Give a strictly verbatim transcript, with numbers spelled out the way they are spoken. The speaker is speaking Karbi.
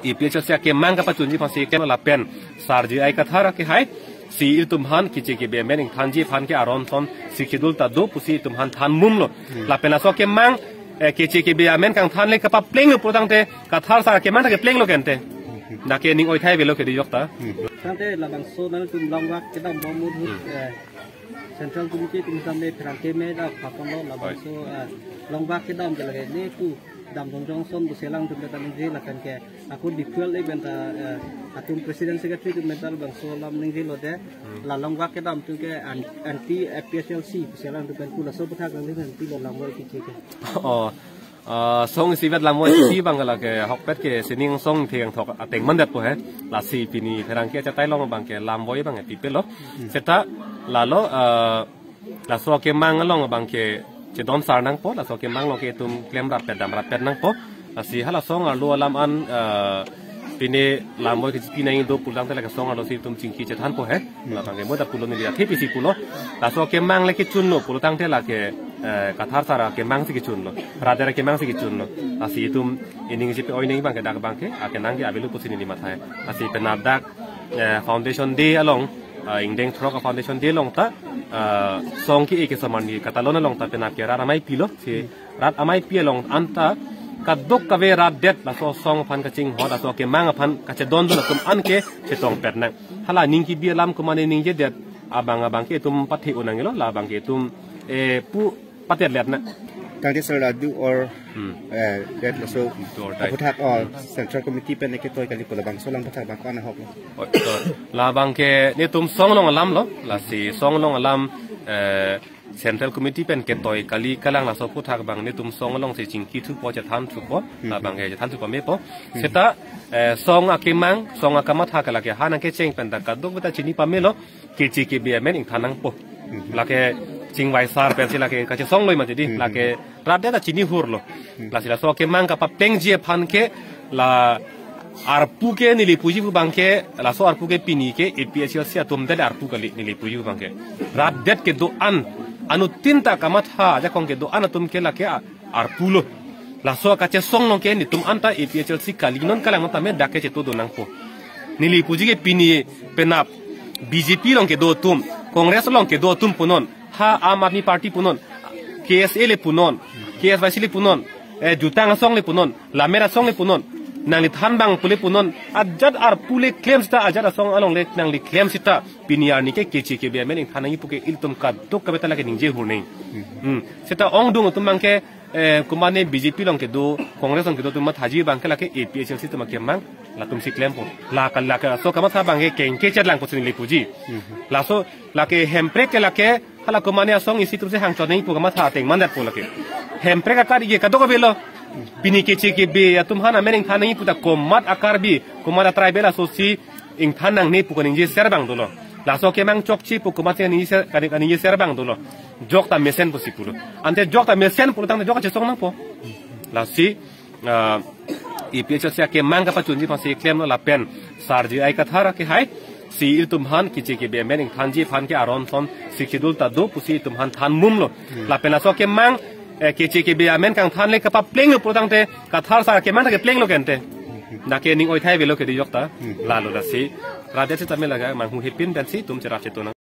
APHLC akemang kapachunji aphansi klem lapen Sar J I Kathar akehai si itum aphan keche kebe amen ingthanji aphan ke aron son Sixth Schedule ta do pusi itum aphan than mumlo. Lapen laso akemang, eh, keche kebe amen kangthan le kapaplenglo pulotangte Kathar sar akemang ta keplenglo kente. Lake ning oithai avelo kedi jokta. Tangte labangso nangtum Longvak kedam bom ahut, eh, Central Committee atum tame pherangke me da pakonlo labangso, eh, Longvak kedam ke lake ne tu dam dong jongson buselang atum ta ningje lapen ke ako diphual le benta, eh, atum president secretary atum benta labangso alam ningjelo de. La Longvak kedam atum ke an-, anti APHLC buselang atum pen pu laso aputhak nangli nanti lo lamvoi kiche ke. Oh, ah, song isivet lamvoi si abang lake ahokpet ke sining song thengthok ateng mandetpo he. Lasi pini pherangke achatai along abang ke lamvoi abang pipelo. Seta lalo, ah, laso akemang along abang ke chedon sar nangpo, laso akemang along ke itum klem rapet dam rapet nangpo. Lasi hala song arlo alam an, ah, pine lamvoi kechipi nangji do pulotangte lake song arlo si itum chingki chethanpo he. Labang ke mo ta pulo neli athe pisi pulo. Laso akemang le kechunlo pulotangte lake, eh, Kathar sar akemang si kechunlo. Rat adet akemang si kechunlo. Lasi itum ining chipi oi nangji abang ke dak abang ke akenang ke avelo pusi neli matha he. Lasi penap dak, eh, Foundation Day along, eh, ingdeng throk a-Foundation Day along ta, eh, song ke-e kesomar ni katalon along ta penap ke rat amei pilo si rat amei pi along anta kadokave rat adet laso song aphan kachinghon laso akemang aphan kachedondun atum an ke chetongpet nang. Hala ning kibi alam komane ningjedet abang abang ke itum pathe unang lo labang ke itum, eh, pu patet let na. Tangte sir la do or, hmm, eh, that laso do or die. Aputhak, oh, Central Committee pen ke toi kali pu labangso alam aputhak abang ko-an ahok lo. Oh, so, labang ke netum song along alam lo, lasi song along alam, eh, Central Committee pen ketoi kali kalang laso aputhak abang netum song along si chingki thupo chethan thupo, labang ke chethan thupo mepo. Seta, eh, song akemang, song akamatha ke lake ha nangkecheng pen ta kadokave ta chini pamelo, keche kebe amen ingthan nangpo. Lake chingvai sar pensi lake kachesong loi mati di, lake rat adet ta chini hurlo. Lasi laso akemang kapaplengji aphan ke la arpu ke neli puji pu abang ke, laso arpu ke pini ke APHLC atum adet arpu kali neli puji pu abang ke. Rat adet kedo-an, anuttin ta kamatha ajakong kedo-an atum ke lake a-, arpu lo. Laso kachesong along ke netum anta APHLC kali non kalang non tame dak ke chetodun nangpo. Neli puji ke pini penap BJP along kedo atum, Congress along kedo atum punon, ha Aam Aadmi Party punon, KSA le punon, KSYC le punon, eh, jutang asong le punon, lammet asong le punon, nangli than abang pu le punon, ajat arpu le klem seta, ajat asong along le nangli klem seta, pini arni ke keche kebe amen ingthan nangji pu ke ilitum kadokave ta lake ningje hur nang. Hmm. Seta ongdung atum abang ke, eh, komane BJP along kedo, Congress along kedo atum mathaji abang ke lake APHLC atum akemang, latum si klempo. Lake, lake laso kamatha abang ke kengke chetlang pusi neli puji. Laso lake Hemprek ke lake hala komane asong isi atum si hangchot nangji pu kamatha ateng mandetpo lake. Hemprek a-Karbi ke kadokave lo. Pini keche kebe atum aphan amen ingthan nangji pu ta komat a-Karbi, komat a-tribal aso si ingthan nangne pu kaningje ser abang dolo. Laso akemang chokche pu komat si kaningje ser, kaning, kaningje ser abang dolo. Jok ta mesen pusi pulo. Ante jok ta mesen pulotangte jok kachesong nangpo. Lasi, ah, APHLC akemang kapachunji aphansi klemlo lapen Sar J I Kathar akehai si itum aphan keche kebe amen ingthanji aphan ke aron son Sixth Schedule ta do pusi itum aphan than mumlo. Lapen laso akemang, eh, keche kebe amen kangthan le kapaplenglo pulotangte Kathar sar akemang ta keplenglo kente. Lake ning oithai avelo kedi jokta. Lalo lasi rat adet sitame lake manghu hepin pensi itum cherap chetonang.